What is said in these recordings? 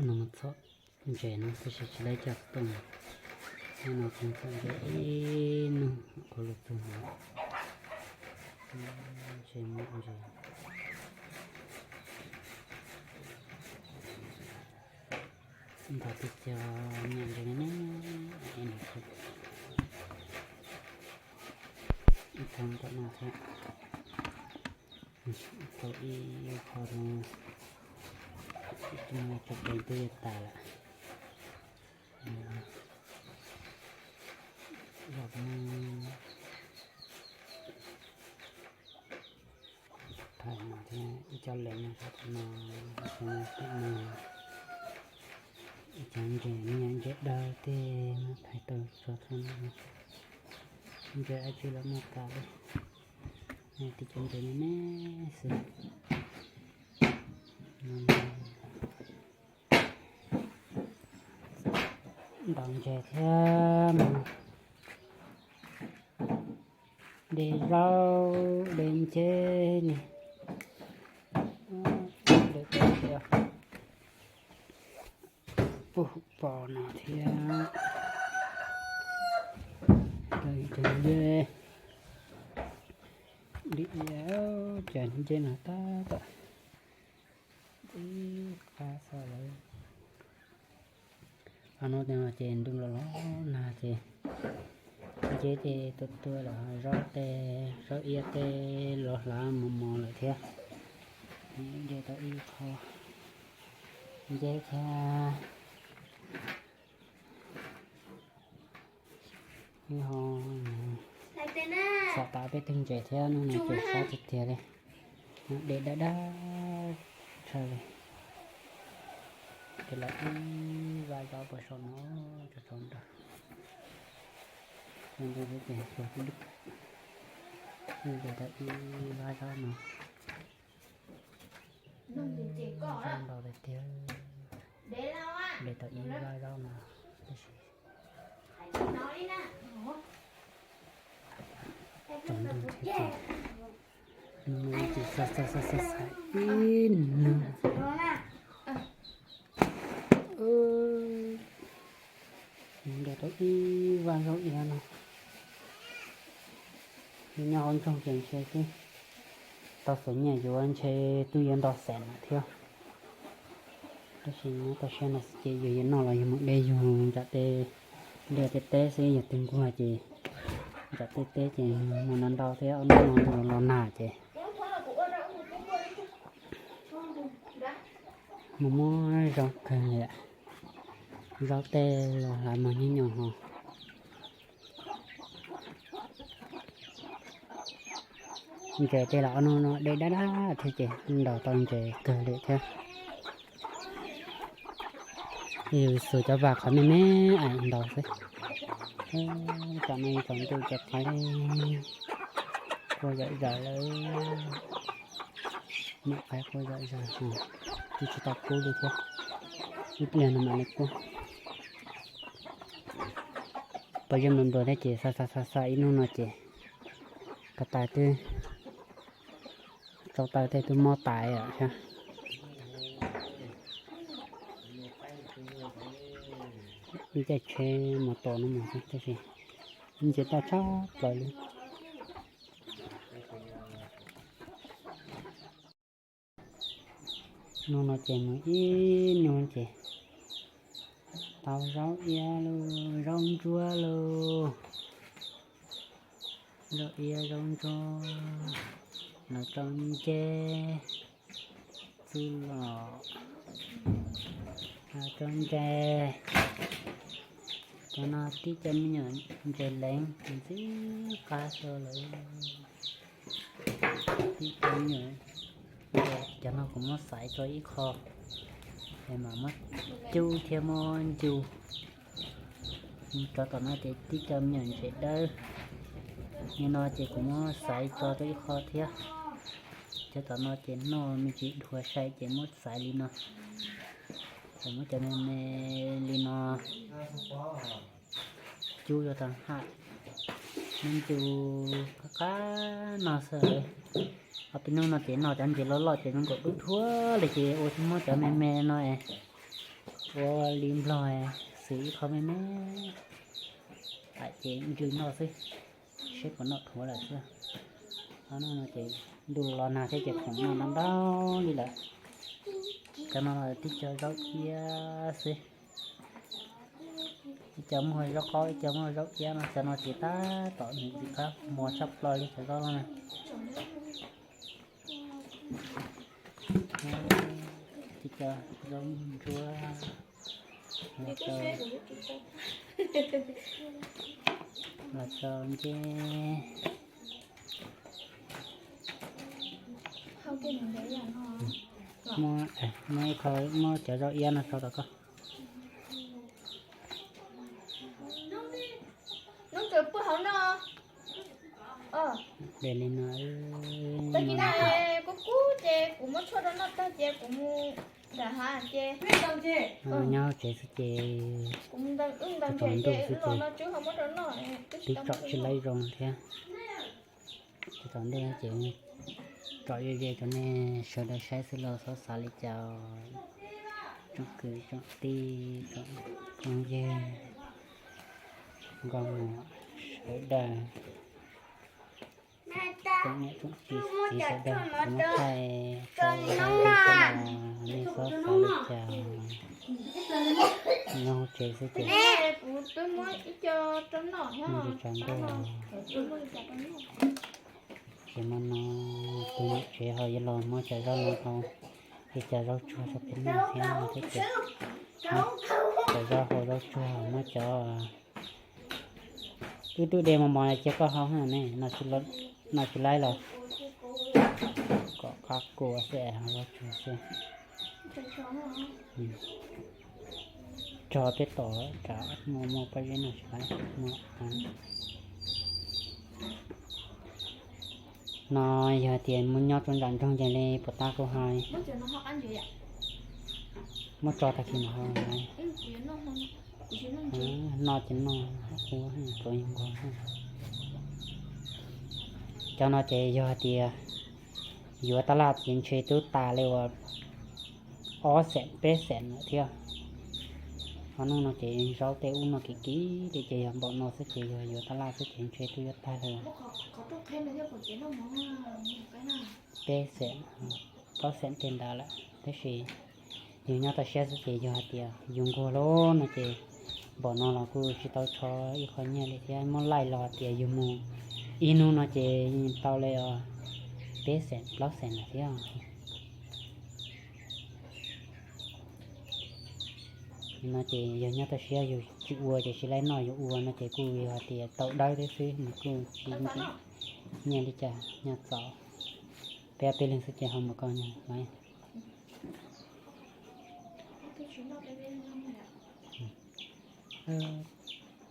No mus txhom ntses no tab sis tsis tau coj tuaj mus. Nyob no txhom ntses ib nub qhov lus txug no. Ntses muaj ntses. Ntau tib co nyiam ntses ne. Ib thoob tom no thiab. Tau ib qho no, tso pem twb yuav tas lawm. Los no, phais no thiab ib co leeg no, no, ib co ntses, ib co ntses dawb tej no phais tau tso thoob no. Ntses dab tsi los muaj tas li. Tib co ntses me me xwb. Ntaus ntses thiab mus de zaub de nceb ne. Puag pos no thiab. Dim nceb no tab tom ib qab xwb lawm. Qhov no ces ntuj los los nag ces nceb ces tuaj tuaj lawm, zaub tej zaub iab tej los hlav mos mos lawm thiab. De tau ib qho nceb thiab. Ib ho xam tas peb tug ntses thiab, hnub no ces sab tiag tiag li, de dawb dawb tshaj li. Ces los ib vaj zaub puag saum no, tso tso nrog, ntawd ces tsuag tib dub, de tau ib vaj zaub no. Zaub ntau tiag tiag, de tau ib vaj zaub no, tab sis tsaus ntuj thiab ces, hnub no ces xa xa xa xa xa ib nug. De tau ib vaj zaub iab no. Nyob hauv nroog ces ntshe twb tau xuas nyiaj yuav ntshe twb yuav nto xees lawm thiab. Tab sis nyob tau siab no xwb ces yog yuav noj los yog mus de yug nram tej liaj tej teb xwb, yog twg nquag ces nram tej teb ces muaj ntau ntau thiab, ob hnub no los nag ces mus muab zaub kawg li, zaub tej los hlav mos nyob nyob ho. Ntses tej los ob hnub no de dab dab thiab ces ntaus tau ntses kawg li thiab. Yus xuas cov vas qhov me me es ntaus xwb. Tam no yus tsaus ntuj cov qaib quaj zom zaws lawm. Niam qaib quaj zom zaws, twb tsis tau kub li thiab, ib pliag no mam li kub. Pos zeb nplua nplua thiab ces xa xa xa xa ib hnub no ces ko taw twb, tsau taw tej twb mob tas lawm thiab. Ib caij tsheb mus tos no mas tab sis ntses toj tshaj plaws li. Hnub no ces mus ib hnub ces tau zaub iab lauj, zaub ntsuab lauj, zaub iab zaub ntsuab, los rau nceb, txuj lom, los rau ntses. Cov no tib co me nyuam ntses leev ntxim qab xwb lawm. Tib co me nyuam, cov no kuv muab xaiv tso ib qho es mam muab cub thiab muab ncu. Cov tom no ces tib co me nyuam ntses dawb, nim no ces kuv muab xaiv tso rau ib qho thiab. Cov tom no ces noj me ntsis dhuav sai ces muab xaiv li no, es muab cov me me li no cub rau tag hab, muab ncu qab qab no xwb. Ob peb hnub no ces noj cov ntses loj loj ces zoo nkaus dub dhuav li ces ua thiaj muab cov me me no es Ua li nplog xwb ib qho me me, tam ces ntsw noj xwb, seb puas noj dhuav lawm xwb. Ob hnub no ces ntuj los nag thiab ces khoom noj ntau ntau li lawm. Cov no tib co zaub iab xwb, ib co muaj zaub qaub ib co muaj zaub iab no, cov no ces tab tom nws tsis qab muag tshaj plaws li cov zaub no na. Tib co zaub ntsuab, los tso, los tso ncej. Muab, muab ib qho, muab cov zaub iab no tso rau koj. Hnub kawg puag hauv no. Des li no, tag kis no kuv kub ces kuv muab tshuaj rau noj tag ces kuv mus nram hav ces. Nyob tsev xwb ces kuv mus ntaus wb ntaus npua ces wb los no tsub ho muab rau noj, twb tsom tsis laib zoo thiab. Tsis tau ntuj ces tsom ze ze rau nej sawv daws saib xwb los txhob xav li cas. Tsoom kwv tsoom tij tsoom phooj ywg, nkauj muam sawv daws, tsoom niam tsoom txiv sawv daws, kuv muab thaij tso rau nej sawv daws, nej txhob xav li cas. Nyob hauv tsev xwb ces kuv twb muab ib co rau noj, ntuj tsaus ntuj. Ces hmo no tus niam tsev ho yuav los muab cov zaub no hau, ib co zaub tsuag rau peb noj thiab no thiab ces, cov zaub hau zaub tsuag muab cov, wb twb de mos mos cia koj hau ne, noj tsis laib los kom qab kua xwb es hau zaub tsuag xwb. Tso peb tom tsam muaj muaj pob zeb noj tsis laib. No yog tias mus nyob rau nram nroog ces li puas tab kuj hais. Muab tso tag kis no ho lawm. Noj ces noj, ua tuav nkuag. Cov no ces yog hais tias yuav tab laj ces ntshe twb tas li uas ob xees peb xees lawm thiab. Ob hnub no ces zaub tej ub no kim kim li ces yog npaum no xwb ces yog yuav tab laj xwb ces ntshe twb yuav tag li peb xees, plaub xees tej ntawd lawm. Tab sis yus nyob toj siab xwb ces yog hais tias yus nquag lawm no ces npaum no los kuj tsis tau tshuav ib qho nyiaj li thiab, muab laij los hais tias yus mus ib hnub no ces tau li os peb xees plaub xees lawm thiab. No ces yog nyob toj siab yus tsis ua ces tsis laib noj, yus ua no ces kuj yog hais tias tau dawb thiab xwb, nws kuj tsis nkim nyiaj li cas nyob txaus. Peb ob peb leeg xwb ces ho mus koj nyob lawm.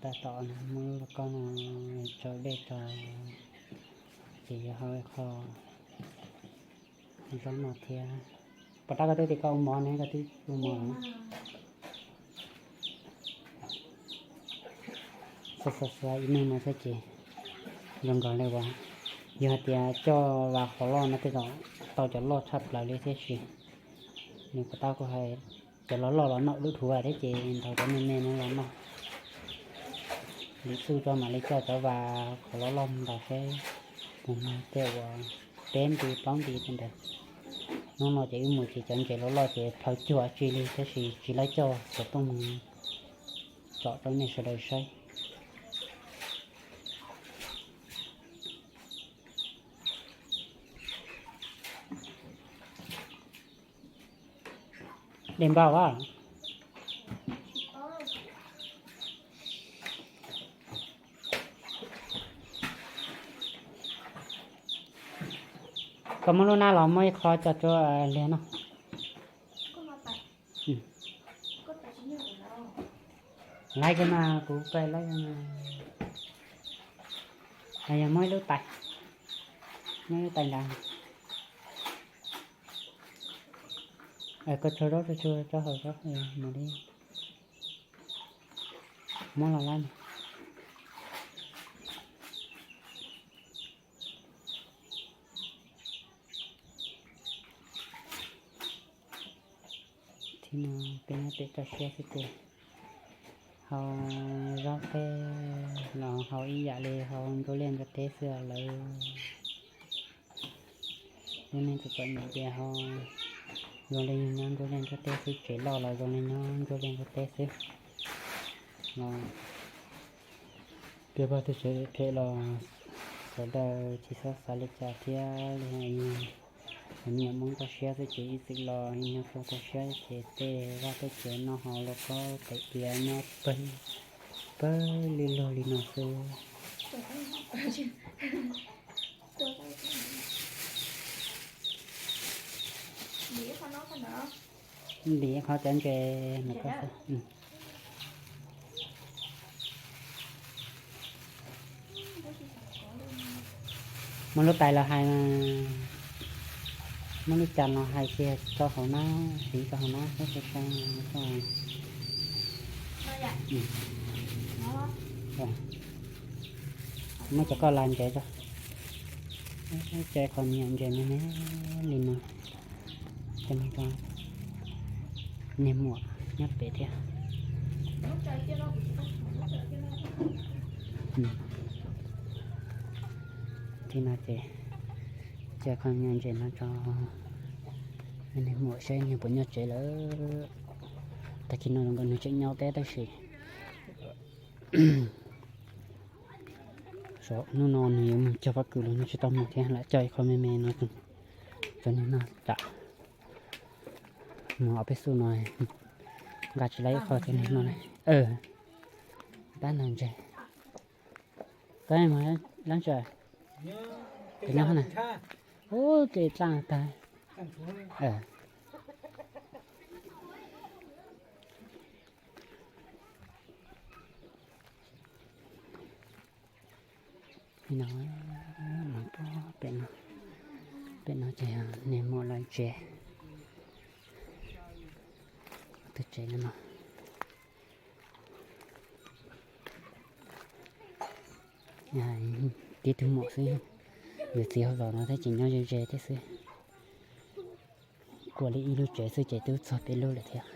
Tab tom muab lub lauj kaub no tsau dej tso, ces yuav hau ib qho zaub no thiab. Puas tab koj twb tias koj ua mov ne, koj twb ua mov. Xav xav xav ib neeg no thiab ces zoo nkaus li uas yog hais tias coj vas qhov loj no tej zaum tau cov loj tshaj plaws li thiab sis nws puas tab kuj hais cov loj loj los noj lub dhuav thiab ces ntaus cov me me no los noj. Lim xuj rau mam li coj cov vas qhov loj loj ntaus seb puas mag tej uas peb nti plaub nti tej ntawd. Hnub no ces wb mus ces cov ntses loj loj ces plhaw cuag tsi li tab sis tsis laib coj, ces tuaj mus tsom rau nej sawv daws saib. Dej npau a. Koj muab lub nab los muab ib qho coj rau Liag noj. Laib kawg mas, kuv pais laib kawg mas. Yog muab ib lub tais, muab ib lub tais nrad. Koj tso zaub tso tso hauv zaub mus li. Muab los laib. Tib no peb nyob pem toj siab xwb ces hau zaub teb los hau ib yam li hau ntsuab liaj ntsuab teb xwb lawm. Lub neej txom txom nyem ces hau zoo li nyob ntsuab liaj ntsuab teb xwb, tsev loj los zoo li nyob ntsuab liaj ntsuab teb xwb. Los tej vaj tej tsev phem los sawv daws tsis txhob xav li cas thiab li. Nyiam Hmoob toj siab xwb ces ib txwm los nyob rau toj siab ces tej vaj tej tsev noj haus los koj tais diav nyob pawg pawg lug lug li no xwb. Ntim qhov cov ntses no koj xwb. Muaj lub tais los hais mas, muaj lub cas los hais kiag rau hauv na, siv rau hauv na, sab sab sab. Muab cov koj la ntses rau, cov qhov me nyuam ntses me me li no. Coj mus rau niag muam nyob pem thiab. Tib no ces coj qhov me nyuam ntses no rau niag muam saib nws puas nyob tsev lawm. Tag kis no zoo nkaus nws tseem nyob teb tab sis hnub no nws yuav mus cog pob kws los nws tsis tau mus thiab, lam coj ib qho me me no rau nws noj tam. Mus ob peb xub no nqa tsis tau ib qho rau nws noj li. Tab no ntses, tab mus dab tsi? Tus nyob na, ub, ces dlaaj tag. Li no, pem no, pem no ces niag muam lawv tsev, tus tsev no no. Tib tug muam xwb, yus txiv hauv zos no thiab ces nyob ze ze thiab xwb. Kuam li ib lub tsev xwb ces twb txog peb lub lawm thiab.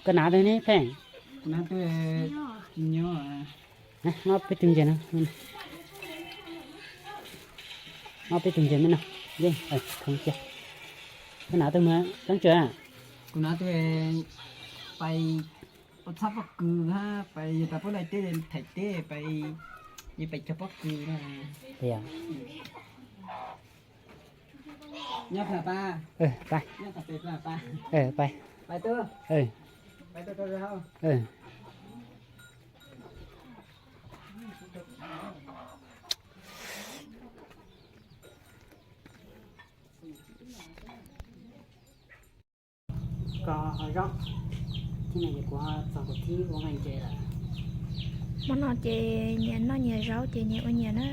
Koj hnav twg ne Pheej? Hnav twg? Nyob peb tug ntses no. Nyob peb tug ntses me no. Yeej, thoob kiag. Koj hnav twg mas Roob Tswm? Kuv hnav twg pais ua txhab pob kws hab pais yog tas puab laij teb thaim teb pais, yog pais cog pob kws no. Nyob plag pab. Pais. Nyob tas pes plag pab. Pais. Pais tub. Pais tub rau hauv. Koj ho zaub, tib no ces kuv ho txog kuv thib ua nqaij ntses lawm. Hmo no ces nyias noj nyias zaub ces nyias ua nyias na.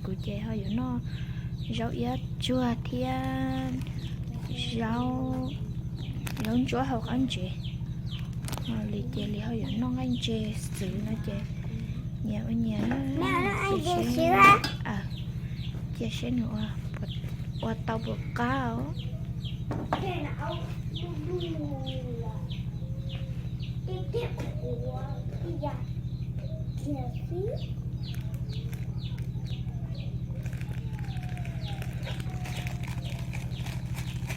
Kuv ces ho yuav noj zaub iab tsuag thiab zaub, zaub ntsuab hau qab ntses. Ho Lis ces Lis ho yuav noj nqaij ntses xwb no ces nyias ua nyias na. Cia seb nws ua tau puas qab os.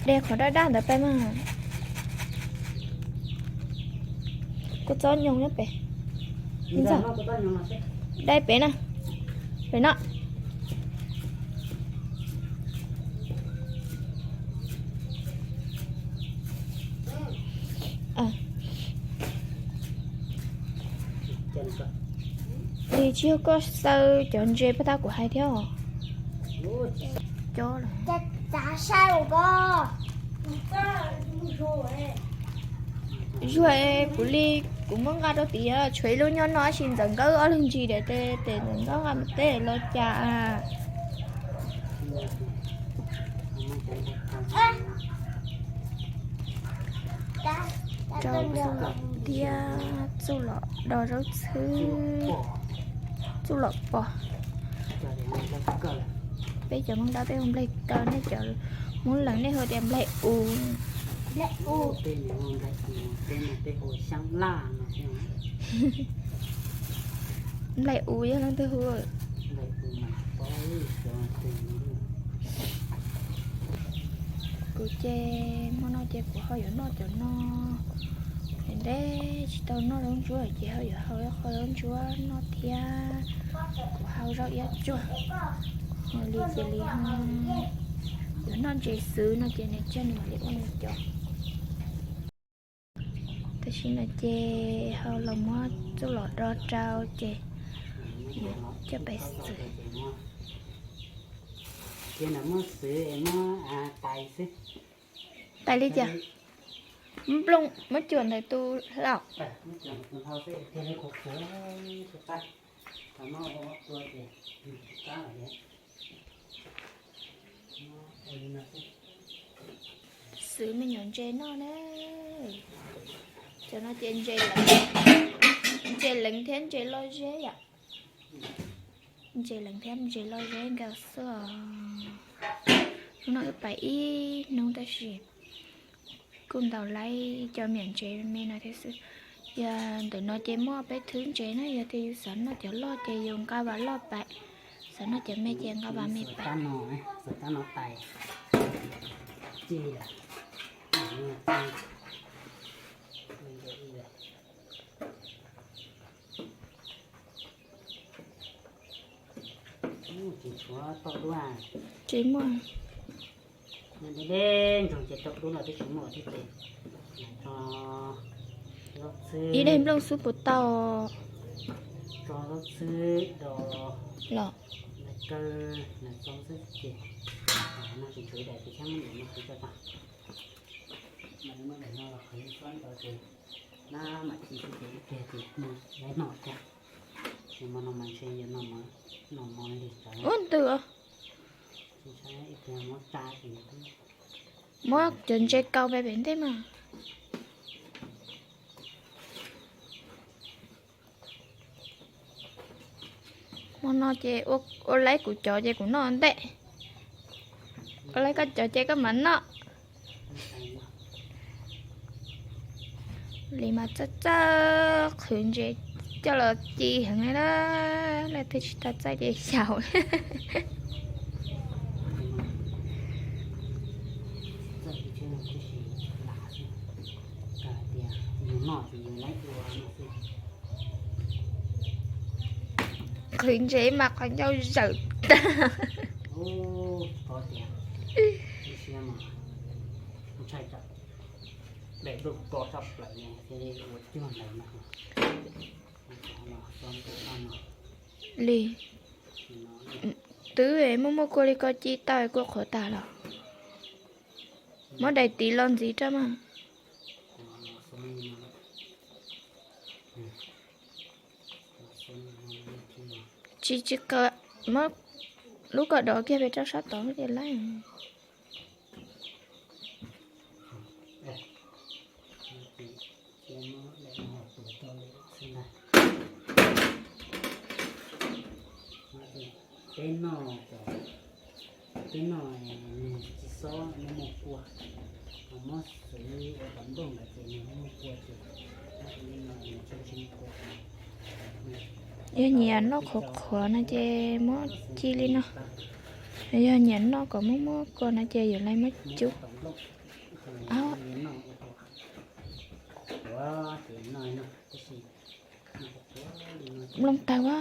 De qhov daj daj ntawd peb mas. Kua txob nyoos nyob pem. Dai pem na. Pem no. Lis, tsis yog koj xaws cov ntses pag tag kuv hais thiab os. Cob lawm. Zuag, kuv li, kuv muab nqa rau tid, tshuav ib lub nyob no tab sis Ntxawm Nkawb ob leeg ntsis ces Ntxawm Nkawb nqa mus teb los cas. Rau thiab txuj lom do zaub txhwb, txuj lom pos. Peb cov Hmoob Dawb peb hu nplaig kaw, nej cov Hmoob Lees nej hu tias nplaig u. Nplaig u yog leej twg hu? Kuv ces hmo no ces kuv ho yuav noj cov no. Ntev tsis tau noj zaub ntsuab ces ho yuav hau ib qho zaub ntsuab noj thiab. Kuv hau zaub iab tsuag, li cia li yuav noj ntses xwb no ces nws tseg nws mam li ua nws cov. Tam sim no ces ho los muab txuj lom do rau ces yuav coj pais xwb. Tais li cas? Nplooj muab cuam ntawm tus hlau. Xwb me nyuam ntses noj na. Cov no ces ntses leev thiab ntses loj zeb yom. Ntses leev thiab ntses loj zeb nkauj xwb os. Hnub no wb pais ib hnub tab sis kuj ntaus laib cov me nyuam ntses me no thiab xwb. Yog ntawm no ces muaj peb thwb ntses na, yog tias yus xav noj cov loj ces yus nqa vas loj pais, xav noj cov me ces nqa vas me pais. Tsis muaj. Deb deb ntsoog ces tau dub los twb tsis muaj thiab ces. Ib daim nplooj xub puas tau? Tso zaub txhwb do los kaw, tso xwb ces no tseem tshuav ib daim ces thiab muab daim no qhwv tso tso. Mam li muab daim no los qhwv ib suab ntawd ces nab mam ci xwb ces ib pliag ces laib noj thiab. Ces hmo no mas ntshe yuav noj mov li tsawv. Ub ntws. Ib pliag muab tsa ces muab cov ntses kaus pem pem ntej mas. Hmo no ces ua laib kuv cov ces kuv noj ntej, ua laib koj cov ces koj mam noj. Li mas txawj txawj qhwv ntses coj los ci heev li na, leej twg tsis tau txawj ces xyaum. Qhwv ntses mas qhov ncauj zawm tag. Li twb muaj muaj kua li ko ci tau kua qhuav tas los. Muab daim tiv los ntxiv rau mas. Tsis tsis qawm, muab lub kaus dov kiag pem rau sab tod ces laib. Peb noj, peb noj nws tsis xob muaj muaj kua, ho muab xwv ua cov nplooj ntawd ces nws muaj muaj kua ces noj li no nws tsis muaj kua. Yog nyiam noj qhuav qhuav no ces muab ci li no, yog nyiam noj kom muaj muaj kua no ces yuav laib muab cub. Nplooj tawg a.